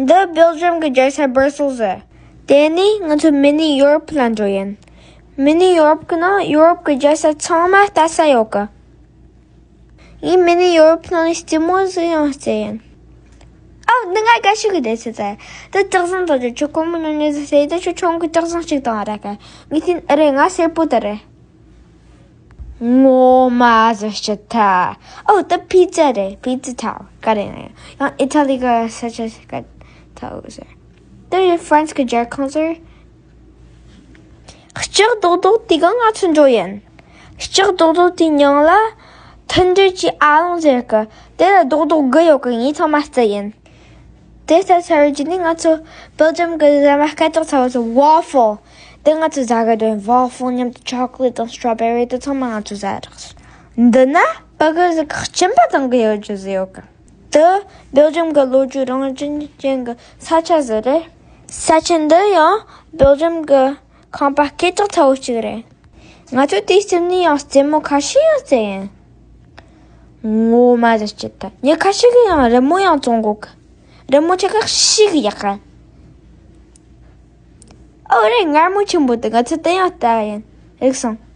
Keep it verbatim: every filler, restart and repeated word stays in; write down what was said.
འདི་སྦེལ་ཇམ་གྱི་རྒྱལ་ས་སྦར་སེལ་ཟེར། དེ་ནས་ང་ཚོ་མི་ནི་ཡོ་རོབ་ལ་འགྲོ་ཡིན། མི་ནི་ཡོ་རོབ་ཀྱི་ནང་ཡོ་རོབ་ཀྱི་རྒྱལ་ས་ཚང་མ་ལྟ་ས་ཡོད་གི། ངས་མི་ནི་ཡོ་རོབ་ནང་ནས་ལྟད་མོ་ཟིག་ཡང་བལྟས་ཡིན། ཨ། འདི་ང་དགའ་ཤོས་ཀྱི་སྡེ་ཚན་ཟེར། འདི་སྟག་བཟང་དང་ཁྱོད་ཁོ་མོ་ཉོ་ཉོ་ཟིག་ཟེར། ད་ཁྱོད་ཁྱོད་ཀྱི་སྟག་བཟང་ཞིག་དང་ར་ཀ། ངས་དེ་ཨ་རེད། ང་སེར་པོ་དེ་རེད། ངོ་མ་ཟིག་ཅི་ཐ། ཨོ། ད་པི་ཛ་རེད། པི་ཛ་ཐའོ་ག་རེ་ཡིན། ཡང་ཨི་ཐ་ལི་གི་ས་ཆ་ཟིག་ག་ཐའོ་ཟེར། ད་ཡི་ཧྥ་རན་སི་གི་རྒྱལ་ཁང་ཟེར། ལྕགས་རྡོག་རྡོག་དེ་ག་ང་ཚོ་འགྲོ་ཡིན། ལྕགས་རྡོག་རྡོག་དེའི་མྱིང་ལ་མཐུན་སྒྲིལ་གྱི་ཨ་ལོང་ཟེར་གི། དེ་ལ་རྡོག་རྡོག་དགུ་ཡོད་གི། ངས་ཚང་མ་བརྩི་ཡིན། དེ་ལྟར་ཚར་རྗེས་ནས་ང་ཚོ་སྦེལ་ཇམ་གྱི་ཟ་མ་སྐད་གྲགས་ཚ་བོ་ཟེར་ཝ་ཧྥལ། དེ་ང་ཚོ་ཟ་གི་འདུག་ཝ་ཧྥལ་མཉམ་དུ་ཆོ་ཀ་ལེ་ཊི་དང་སི་ཊྲོ་བེ་རི་དེ་ཚང་མ་ང་ཚོ་ཟ་རག་སོང་། འདི་ན་བ་གི་ཟིག་གཅིན་པ་དང་གི་ཡོད་རྒྱུ་ཟིག་ཡོད་གི། དེ་སྦེལ་ཇམ་གྱི་ལོ་རྒྱུས་རང་བཞིན་ཅན་གྱི་ས་ཆ་ཟིག་རེད། ས་ཆ་འདི་ཡང་སྦེལ་ཇམ་གྱི་ཁང་པ་སྐད་གྲགས་ཚ་བོ་གཅིག་རེད། ང་ཚོ་དེའི་རྩིབ་ནས་ཡང་རྩེད་མོ་ཁ་ཤས་ཡང་རྩེ་ཡིན། ངོ་མ་ཟིག་ཅི་ཐ། ཉི་ཁ་ཤས་ཀྱིས་ཡང་རི་མོ་ཡང་བཙོང་གོ་གི། རི་མོ་ཆེ་ཁག་ཤིག་ཡག་ག། ཨོ་རེད། མངར་མོ་ཆེན་པོ་དེ་ང་ཚོ་དེ་ཡང་ལྟ་ཡིན། རིག་སོང་།